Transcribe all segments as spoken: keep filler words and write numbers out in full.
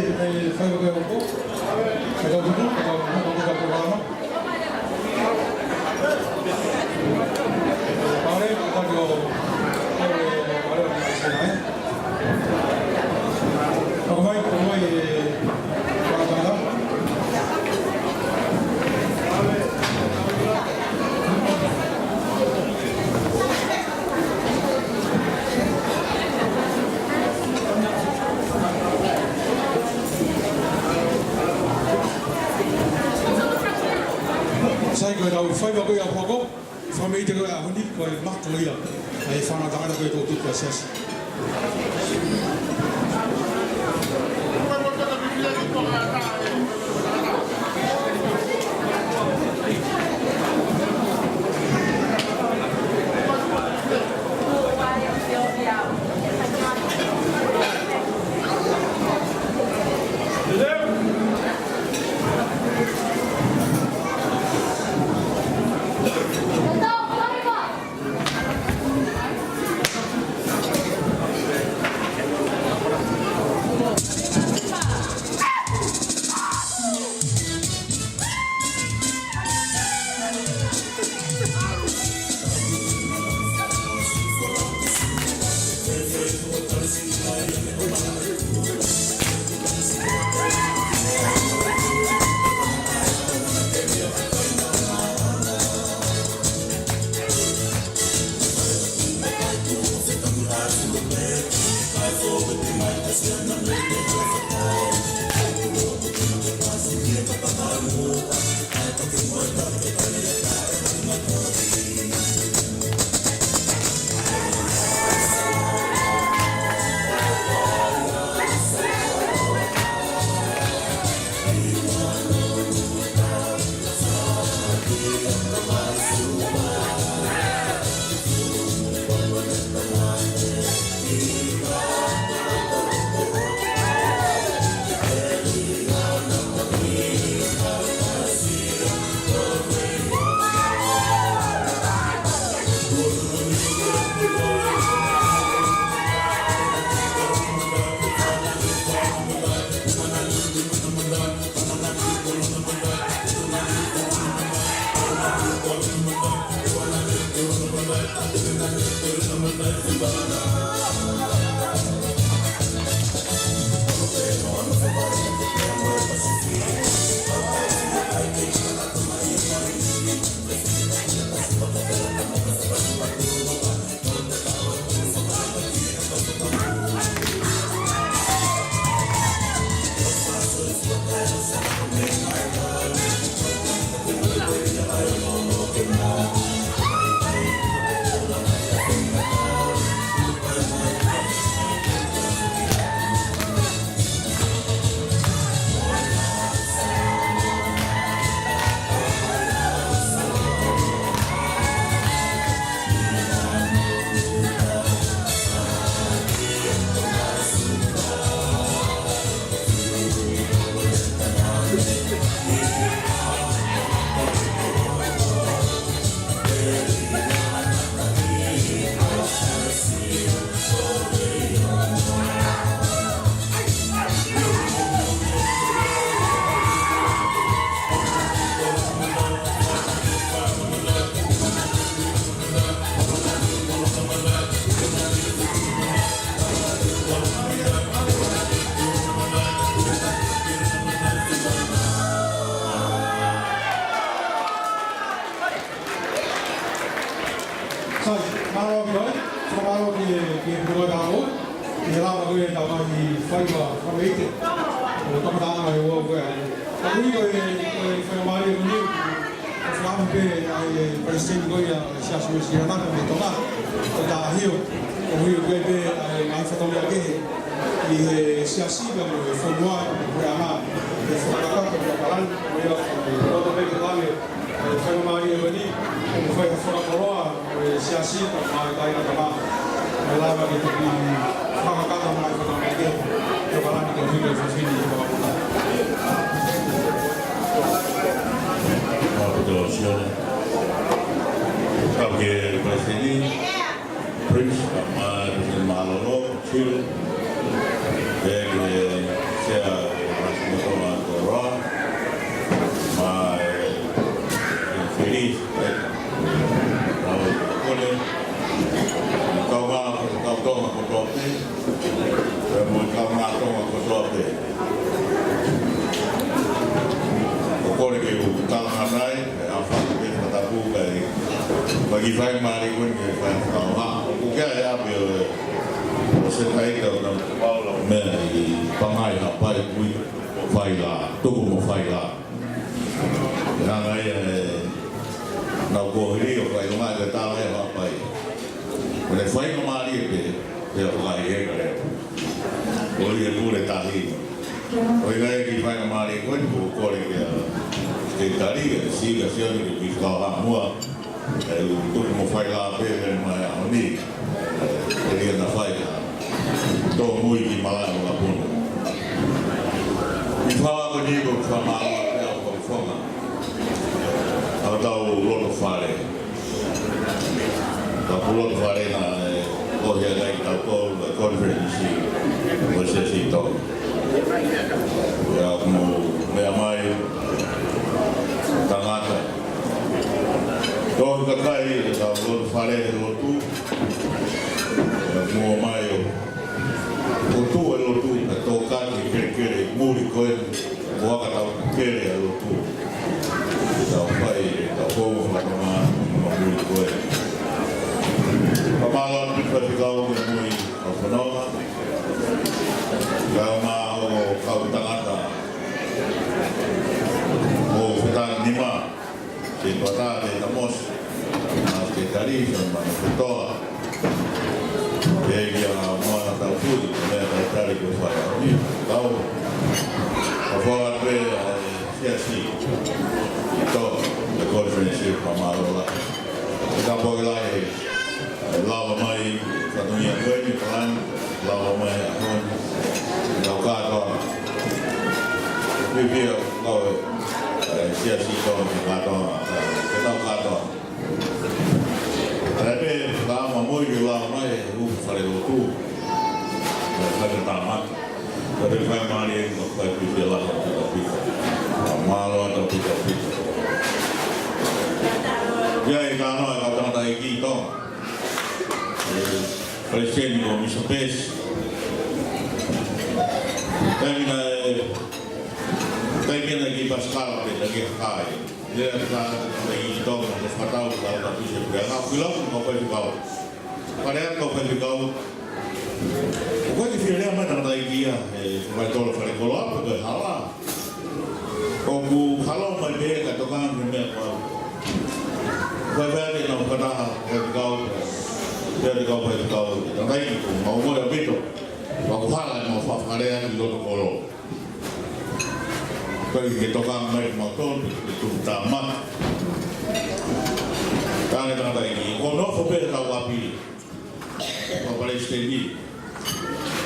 ʻE fai ʻo ke ʻoku. ʻE kau tutu, ʻe kau tutu, ʻe kau tutu, ʻe kau tutu. Pare, ʻe kau tutu, ʻe kau tutu, ʻe kau tutu. Ako mai, ako mai, ʻe, ʻe, ʻe, ʻe, ʻe. Sai ko e tau faiva ko ia ʻa Poko, fakameʻite ko ia ʻa Honi, ko e mato ia ʻa e fānau tangata ko e tau tuku ʻa e siasi. Sai, mālō ʻaupito, fakamālō ki he, ki he puleʻanga ʻo e, ki he lava ko ē ʻetau ngaahi faiva fakameʻite. ʻO kamataʻanga e ua ko ē. Ka ui ko e, ko e faingamālie ko eni, ʻo fakaʻamu pē ʻa e Palesiteni ko ia ʻo e Siasi Uēsiliana mei Tonga, ko Tāhio, ʻo ui ko ē pē ʻa e ngaahi fatongia kehe ʻi he siasi pea mo e fonua, mo e puleʻanga, ʻi he fakakakato mo e palani, ko ia ʻoku ou loto pē ke hanga ʻe he faingamālie ko eni, ʻo fai ha fakakoloa ʻo e siasi, pea mo e kāinga Tonga. ʻE lava ke toki fakakakato mai e fatongia kehe, ke palani ke ui ko e fefine ʻi he fakakoloa. Kau ki he Palesiteni, Prince, pea mo e Palesiteni Mālōlō, Chill, pea ki he Sea Pea mo e kaungā Tonga kotoa pē. ʻOku ou kole ke u talangata ai, ʻa e ʻaho ni pē fakatapu kae, ʻoku ʻikai ke fai mālie ko eni ke fai fakahā. ʻOku ʻi ai e ʻapi ʻo, ʻo Senitaita ʻo Namu Paula ʻo meʻa ʻi Pangai Haʻapai, Kui Failā, Tuku mo Failā. ʻE hanga ia ʻe Namu Kohili ʻo fai ʻo mai ke tala e Haʻapai. Ko e faingamālie pē, pea ʻoku ʻikai ke lea. ʻOku ʻi he pule tahi. ʻOku ʻikai ke faingamālie ko eni, ʻoku ou kole ke, ke tali, ke sika sioni ke kiʻi fakahā muʻa. ʻE, ʻoku tuku mo Failā pē, pē mai ʻaho ni. ʻE, ʻe lia na fai ha tōmui ki malaʻe mo ka punu. ʻI he ʻaho ko eni ʻoku ou fakamālō pē au ko fonga. ʻA hotau loto fale. Ka pu loto fale na, ʻe, ʻoku ʻi ai kitautolu, ʻa e conference, ʻo e Siasi Tonga. ʻIo, ʻoku mou meʻa mai, tangata. Tohi kakai, ʻetau loto fale he lotu. ʻIo, ʻoku mou ō mai ʻo, ʻo tuʻu e lotu, ʻa e tokoni kelekele, muli ko e Ko ʻetau kele ʻa e lotu. Tau fai, tau fou, fakatonga, mo muli ko e. Fakamālō atu ki he faifekau, mo e kau fononga. Kae ʻumaʻā ʻa e kau tangata. Mo e fetani nima. Ke pata, ke tamos, mas ke tali, sa mano kotoa. Ke ia moana tau tui, meʻa tau tali ko fai au ni, tau. Ka fua pē, ʻa e siasi. Tō, the conference, fakamālō lahi. Ke ka poke lahi, lava mai, fatongia ko eni, kalan, lava mai, ʻa hon. Tau kātoa. Pipia, kau, ʻe, siasi tō, ke kātoa, ʻe, ke tau kātoa. ʻE pē, ka ma moi ke lava mai, ʻe, ʻū fale lotu. ʻE, fale tāmaki. Ka te fai mālie, ka fai pipia lahi, pita pita. Ka mālō atu pita pita. ʻIo, ʻe ka noa, ka tangata ʻi ki tō. ʻE, Palesiteni ko Misa Pesi. Taimi na ʻe, taimi na ki Pasikala pē, na ki Hakai. Lea ka, ka ʻi Tonga, ko Fatau, ka, ka Pise, ka, ka Kuilau, ka Faifekau. Pale atu ka Faifekau. ʻOku ʻikai ke fie lea mai tangata ʻi ki ia, ʻe, ko Faitolo Falekoloa, pe ko e hala. ʻOku hala mai pē ka tokanga ki he meʻa ko ē. Ko e meʻa ke nau fakataha, Faifekau, Faifekau, Faifekau, tangata ʻi ko mau mo e apito. Pea ko hala ʻemau fakalea ki loto kolo. Ko e ke tokanga mai mautolu, ke tuku tāmaki. Ka ne tangata ʻi, ko nofo pē tau ʻapi. Ko Palesiteni.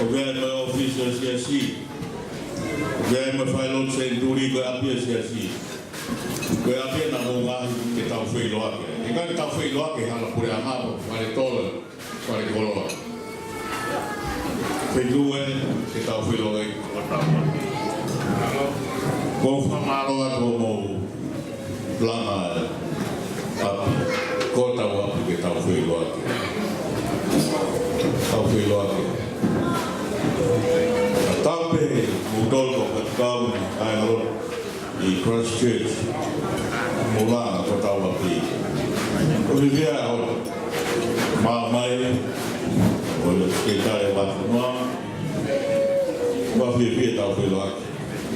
ʻOku ʻi ai mo e ʻōfisi ʻo e siasi. ʻOku ʻi ai mo e fai lotu senituli ko e ʻapi ʻo e siasi. Ko e ʻapi ena mo ngahi ke tau feʻiloaki. ʻIkai ke tau feʻiloaki he hala puleʻanga, fale tolo. Fale koloa. Fetuʻu ē, ke tau feʻiloaki. Ko fakamālō atu mo langa ʻapi. Ko tau ʻapi ke tau feʻiloaki. Tau feʻiloaki. Ka tau pē, mo tolu ko Faifekau, ʻa e ngalo. ʻI Christchurch, mo langa ko tau ʻapi. Ko e fiefia ʻo, mā mai, ʻo le ke tale wa noa, wa fiefia tau feʻiloaki.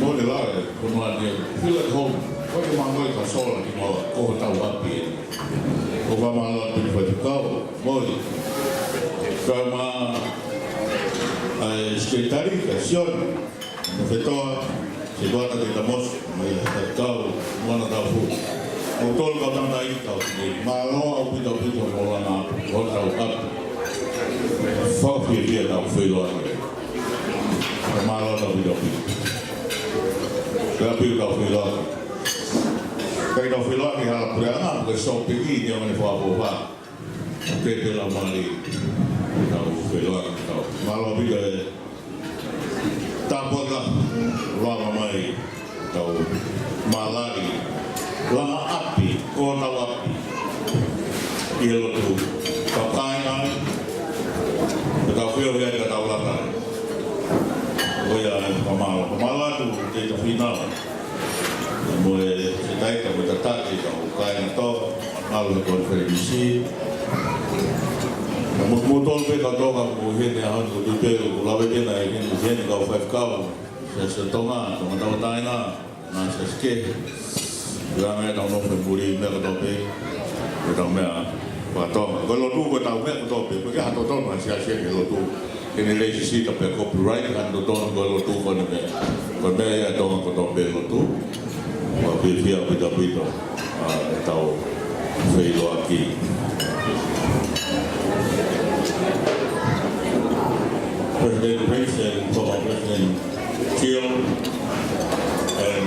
Mo le la, ko noa ni, feel at home, ko ke mā mai ka sola ki mo, ko tau ʻapi. Ko ka mā la pili Faifekau, mo le. Ka mā, ʻa e seketali, ka Sione. Mo Fetoa, Sikuata ke Tamosi, mo ia Faifekau, mo ana tau fu. Mo tolu kau tangata ʻi tau, mālō ʻaupito ʻaupito mo langa, mo tau ʻapi. Fakafiefia tau feʻiloaki. Mālō ʻaupito ʻaupito. Fakafiefia tau feʻiloaki. Kai tau feʻiloaki hala puleʻanga, ko e sōpiki ni ʻo ne fakafofa. Ke te lau mālie, tau feʻiloaki tau. Mālō ʻaupito e tāpuaki, lava mai, tau mālali, langa ʻapi, ko tau ʻapi. ʻI he lotu, tau kāinga ai, tau fē Ko ia ka tau lata. Ko ia, fakamālō. Fakamālō atu ki he Tafina. Mo e Setaita, mo e tataki, kau kāinga Tonga, ʻalu he konifelenisi. Ka mo, mo tolu pē ka Tonga, mo heni ʻa hanu ko Tupelo, ko lave pē na e heni, heni kau faifekau. Siasi Tonga, Tonga Tauʻatāina, na siasi kehe. Ko e anga ʻetau nofo ʻi muli meʻa kotoa pē, ko ʻetau meʻa faka-Tonga. Ko e lotu ko ʻetau meʻa kotoa pē, ko e ke hato tonu a siasi ke lotu. Ke ne leisi sita pē copyright, ka totonu ko e lotu ko ʻene meʻa. Ko e meʻa ia ʻa Tonga kotoa pē lotu. Ua pē fia pita pita. ʻA, ʻetau feʻiloaki. President Prince and former President Teal and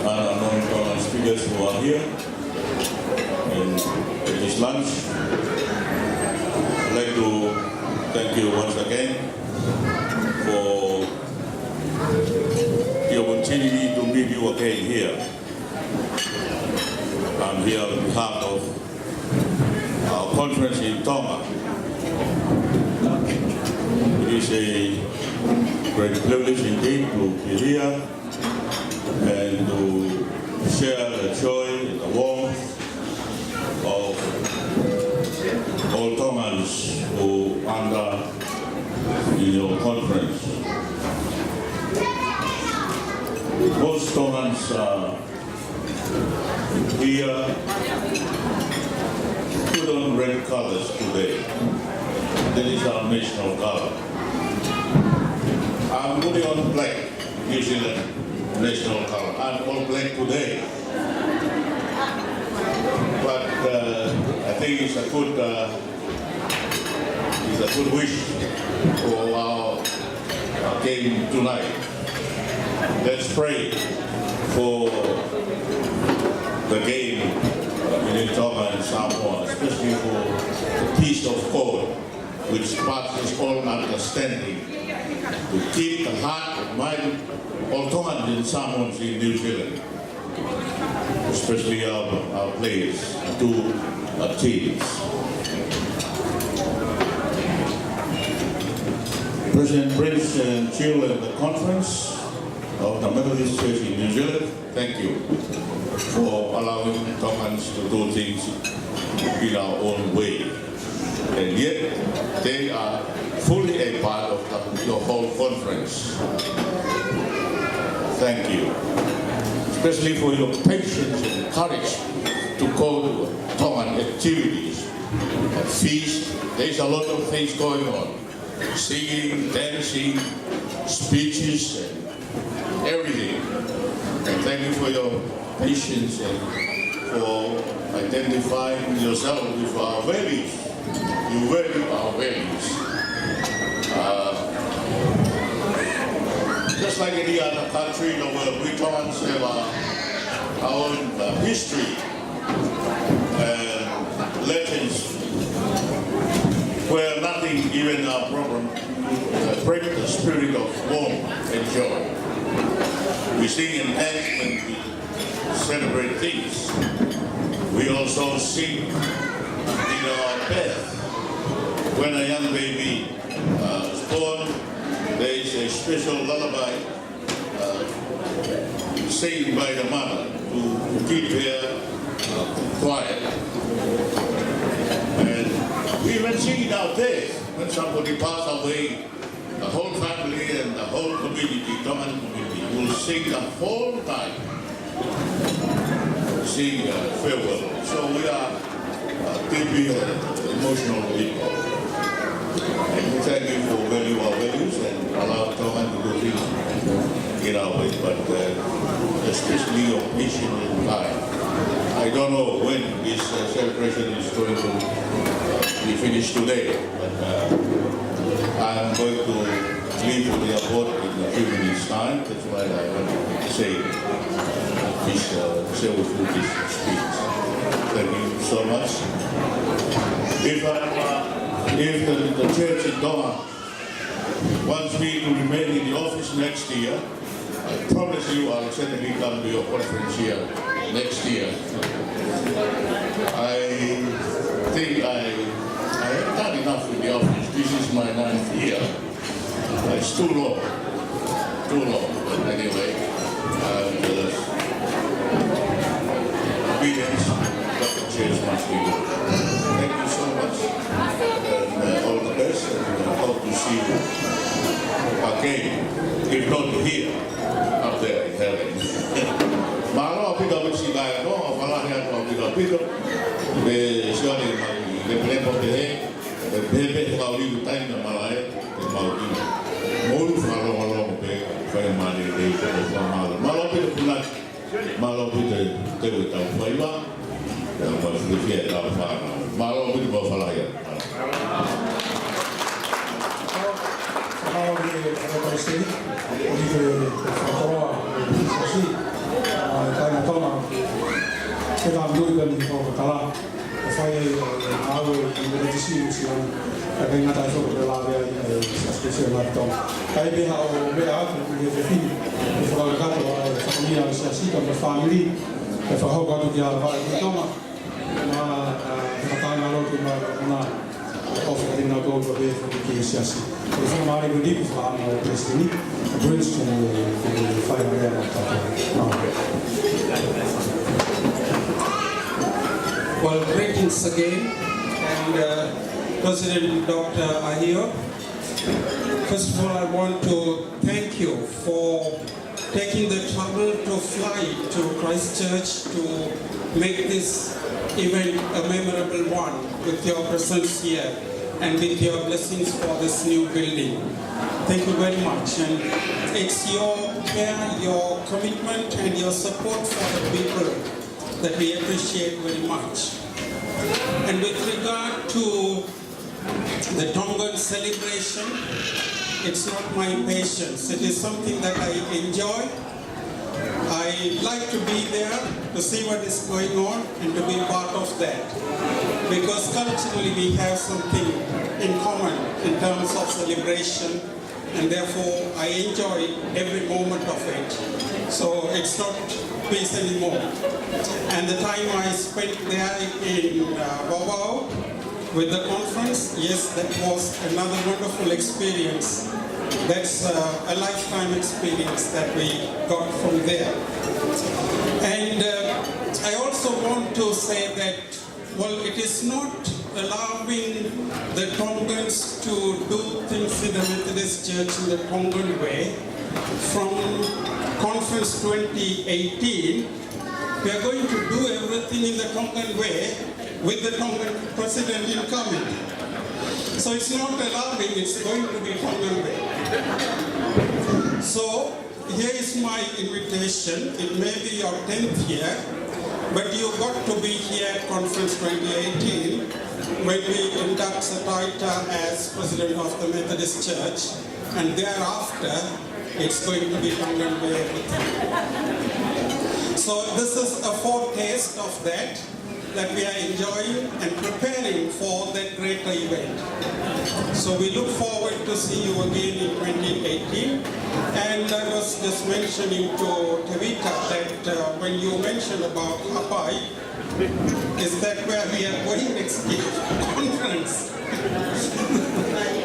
other non-Tongan speakers who are here and at this lunch. I'd like to thank you once again for the opportunity to meet you again here. I'm here on behalf of our conference in Tonga. It is a great privilege indeed to be here and to share the joy and the warmth of all Tongans who are in your conference. Most Tongans are here put on red colors today. That is our national color. I'm putting on black, New Zealand national color. I'm all black today. But, uh, I think it's a good, uh, it's a good wish for our, our game tonight. Let's pray for the game in Tonga and Samoa, especially for the peace of God, which passes all understanding, to keep the heart and mind of Tongans and Samoans in New Zealand, especially our, our players, the two, uh, teams. President Prince and Teal and the conference of the Methodist Church in New Zealand, thank you for allowing Tongans to do things in our own way. And yet, they are fully a part of the, the whole conference. Thank you. Especially for your patience and courage to go to Tongan activities, a feast. There's a lot of things going on. Singing, dancing, speeches, and everything. And thank you for your patience and for identifying yourself with our values. You value our values. Uh, just like any other country in the world, we Tongan have our, our own, uh, history and legends where nothing, even our problem, uh, break the spirit of warmth and joy. We sing and dance when we celebrate things. We also sing in our birth. When a young baby, uh, is born, there is a special lullaby, uh, sung by the mother to keep her, uh, quiet. And we even sing it out there when somebody pass away. The whole family and the whole community, Tongan community, will sing the whole time, sing, uh, farewell. So we are, uh, deeply, uh, emotional people. And we thank you for value our values and allow Tongan to do things in our way, but, uh, especially your patience and time. I don't know when this, uh, celebration is going to, uh, be finished today. But, uh, I'm going to leave for the airport in a few minutes' time. That's why I want to say this, uh, share with you this speech. Thank you so much. If, uh, if the, the church in Tonga wants me to remain in the office next year, I promise you I'll certainly come to your conference here next year. I think I, I have done enough in the office This is my ninth year. It's too long. Too long. But anyway, and, uh, obedience, but the change must be good. Thank you so much. And, uh, all the best. And, uh, hope to see you again, if not here, up there in heaven. Mālō ʻaupito ʻaupito siʻi kāinga, ʻofa lahi atu ʻaupito ʻaupito. Pea sio atu ki he lepo pehē, pehē pē fakaʻuli ʻi taimi ʻa malaʻe, ʻe mau ʻi. Mou fakalongolongo pē, fai mālie pē, ʻofa mālō. Mālō ʻaupito punake, mālō ʻaupito te u tau fai wa. Pea mau fiefia ʻetau fānau. Mālō ʻaupito, mau ʻofa lahi atu. Mālō ki he Palesiteni, ʻo ki he fakakoloa, Siasi, ʻa e kāinga Tonga, ke tā mui pē ni ko Katala, ʻo fai ai, ʻa e ngāue ʻi he Metotisi Nuʻu Sila ni, ʻa e kāinga tai foko pe lave ai, ʻa e Siasi Uēsiliana Tonga. Kae pehē ʻo meʻa atu ki he fefine, ʻe fakakakato ʻa e fatongia ʻo e Siasi, ka mo e fāmili, ʻe fakahoko atu ki he Vaʻa Tonga, ma, ʻa, fakatanga lotu ma, ma, ʻofa ki he ngaahi kau pē ki he Siasi. Ko e fakamālō ʻaupito ki he Palesiteni, Prince, ko e fai mai ʻa e tātā. Well, greetings again, and, uh, President Doctor Ahio, first of all, I want to thank you for taking the trouble to fly to Christchurch to make this event a memorable one with your presence here and with your blessings for this new building. Thank you very much. And it's your care, your commitment, and your support for the people that we appreciate very much. And with regard to the Tongan celebration, it's not my patience. It is something that I enjoy. I like to be there to see what is going on and to be part of that. Because culturally we have something in common in terms of celebration, and therefore I enjoy every moment of it. So it's not peace anymore. And the time I spent there in, uh, Vavau with the conference, yes, that was another wonderful experience. That's, uh, a lifetime experience that we got from there. And, uh, I also want to say that, well, it is not allowing the Tongans to do things in the Methodist Church in the Tongan way. From conference twenty eighteen, we are going to do everything in the Tongan way with the Tongan president incoming. So it's not allowing, it's going to be Tongan way. So here is my invitation. It may be your tenth year, but you got to be here at Conference twenty eighteen when we induct Sir Taita as President of the Methodist Church, and thereafter it's going to be Tongan way everything. So this is a foretaste of that, that we are enjoying and preparing for that greater event. So we look forward to see you again in twenty eighteen. And I was just mentioning to Tevita that, uh, when you mentioned about Hapai, is that where we are going next year? Conference.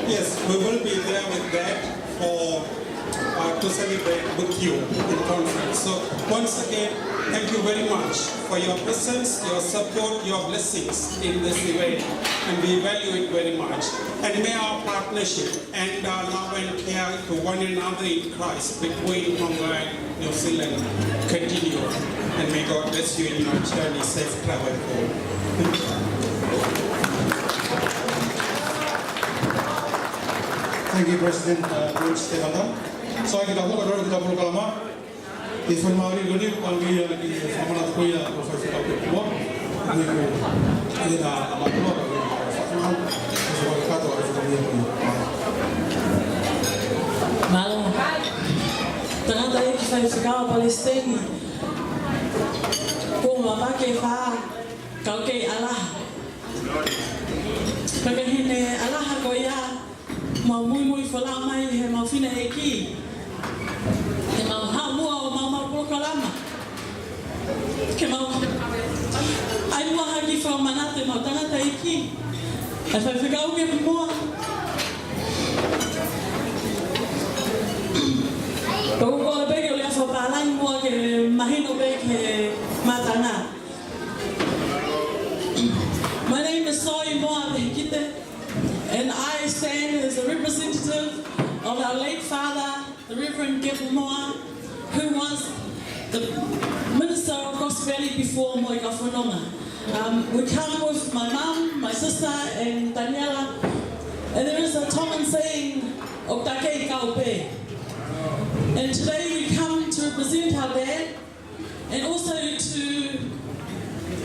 Yes, we will be there with that for, uh, to celebrate with you in conference. So once again, thank you very much for your presence, your support, your blessings in this event, and we value it very much. And may our partnership and our love and care to one another in Christ between Tonga and New Zealand continue. And may God bless you in your journey. Safe travel home. Thank you, President, uh, George Stefan. So, ʻai ke tau hoko atu ki he polokalama. ʻI he fakamālō ko eni, ʻoku ou ʻoange ia ki he fakamanatu ko ia ʻa e faifekau Kepua. Ni ko e na a mātua, ko e fakamanatu, ko e fakamanatu, ko e fakamanatu. Mālō. Tangataʻeiki faifekau palesiteni. Ko e mapake fā, kau kei ʻalaha. Pea ko e hine ʻalaha ko ia, mau muimui folau mai he mau fineʻeiki. He mau haʻu muʻa ʻo maumau polokalama. Ke mau ʻai muʻa ha kiʻi fakamanatu ʻemau tangataʻeiki. ʻA e faifekau Kepua. Mahino pē ki he mātanga. My name is Soimoa Pehikite, and I stand as a representative of our late father, the Reverend Kepu Moa, who was the Minister of Kosipeli before Moʻi Kafonoga. Um, we come with my mum, my sister, and Daniela. And there is a Tongan saying, "ʻOku ta kei kau pē." And today we come to represent our dad and also to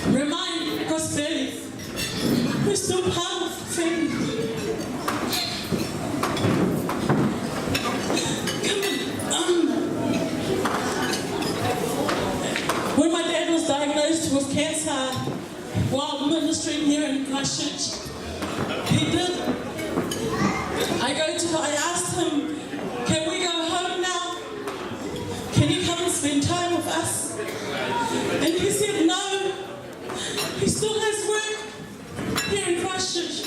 remind Kosipeli we're still part of the family. Um, when my dad was diagnosed with cancer, while ministering here in Christchurch, he did. I go to, I asked him, "Can we go home now? Can you come and spend time with us?" And he said, "No, he still has work here in Christchurch.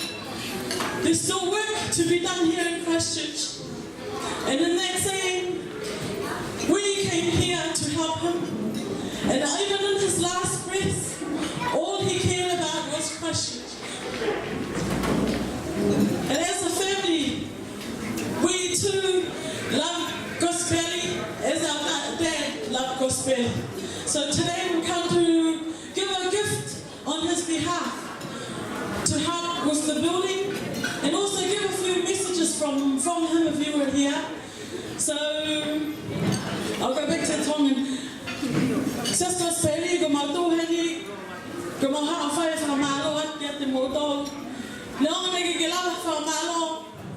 There's still work to be done here in Christchurch." And in that saying, we came here to help him. And even in his last breath, all he cared about was Christchurch. And as a family, we too love Kosipeli as our da-, dad loved Kosipeli. So today we come to give a gift on his behalf to help with the building and also give a few messages from, from him if you were here. So, I'll go back to Tongan. Sister Sally, ko mau tō heni, ko mau haʻu ʻo fai fakamālō atu kiate kimoutolu. Neongo naʻe ʻikai ke lava fakamālō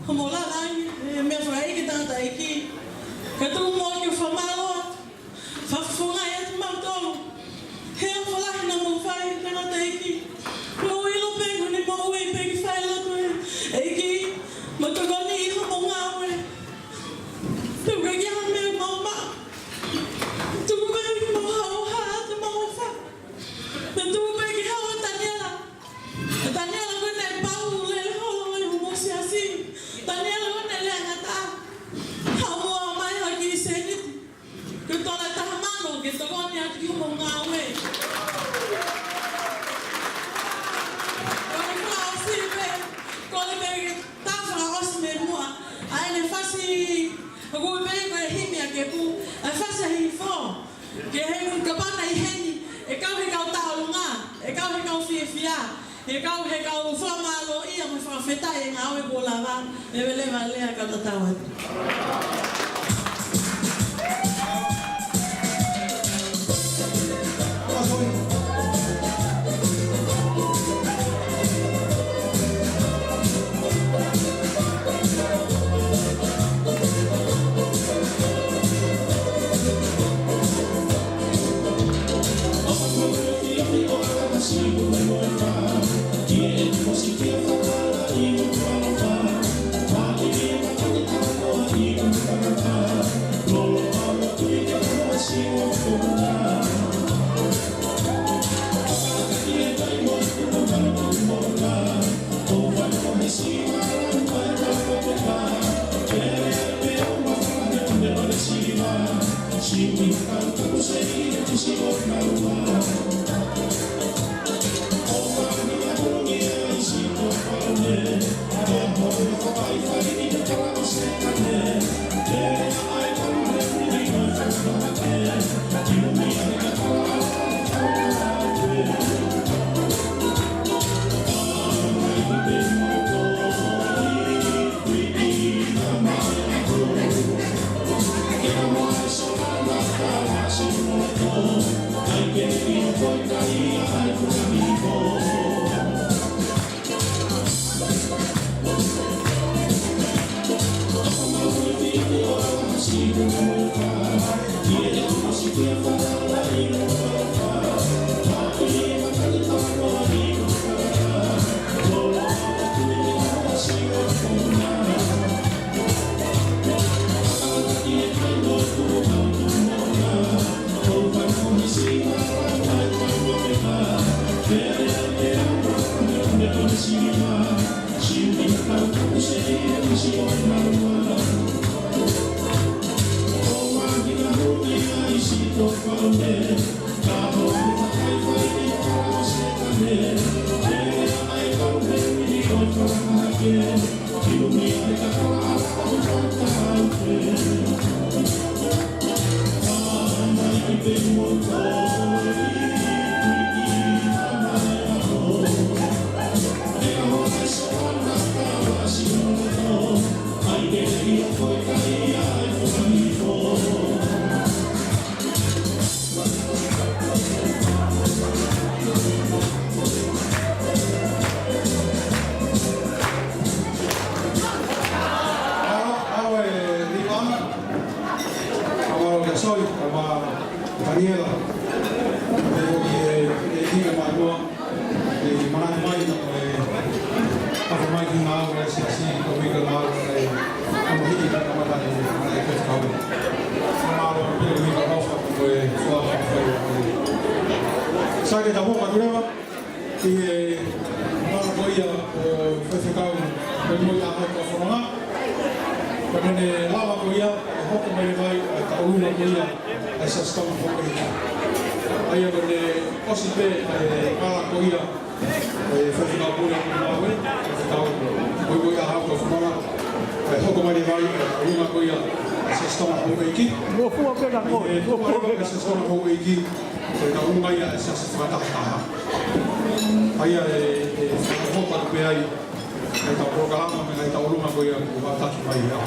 homou lalahi, he meʻa fakaʻeiki, tangataʻeiki. Ka tuku muʻa ke fakamālō atu. Fakafofongaʻi atu kimautolu he ʻofa lahi naʻa mou fai, tangataʻeiki. Mou ʻilo pē ko ʻene moʻui pē ke fai lotu ʻEiki, mo tokoni ʻi hoʻomou ngāue. Tuku ke ʻi ai ha meʻa mau maʻu. Tuku pē ke mau haʻu ʻo ʻoatu homau ʻofa. Pea tuku pē ke haʻu ʻa Taniela. ʻA Taniela ko ē naʻe pau lele holo ʻi homou siasi. Taniela ko ē naʻe lea ngata. Haʻu muʻa mai ha kiʻi sēniti. Ko e tola taha mano ke tokoni atu ki hoʻomou ngāue. Ko e fakaʻosi pē, kole pē ke ta fakaʻosi mei muʻa. ʻA ʻene fasi, ʻoku pehē ko e himi ʻa Kepu, ʻa e fasi ʻa Hihifo. Ke heni kapau naʻe ʻi heni, ʻe kau he kau taʻolunga, ʻe kau he kau fiefia. ʻE kau he kau fakamālōʻia mo fakafetaʻi e ngāue kuo lava, leveleva lea ka tatau atu. ʻAo, ʻaue, Lipa. Kamalo kia Soi, kama Taniela. Te ko ki e, e, e, e, e, manatu mai, ʻe, ʻafe mai ki ngā au, e, siasi, ko Mika ngā au, e, kama hiki, kama tani, e, e, ke kau. Kamalo, pia Mika, ʻofa, ko e, fua, fua, fua, e. Sai ke ta mo ka tuleva. ʻI he mana ko ia ʻo e faifekau, ko e moʻui ʻa e hau ka fononga. Ko ʻene lava ko ia, ʻe hoko mai ai ʻa e tauʻolunga ko ia ʻa e Siasi Tonga Houʻeiki. ʻA ia ko ʻene ʻosi pē ʻa e mana ko ia ʻo e faifekau pule ʻa Niuaue, faifekau moʻui ʻa e hau ka fononga. ʻE hoko mai ai ʻa e tauʻolunga ko ia ʻa e Siasi Tonga Houʻeiki. Mo fua pē ka ko, ʻI he mo fua pē ka Siasi Tonga Houʻeiki, ko e tauʻolunga ia ʻa e Siasi Fakatahataha. ʻA ia ʻe, ʻe, ʻe hoko atu pē ai, ʻa e tau polokalama mo e ngaahi tauʻolunga ko ia kuo tataki mai ʻe au.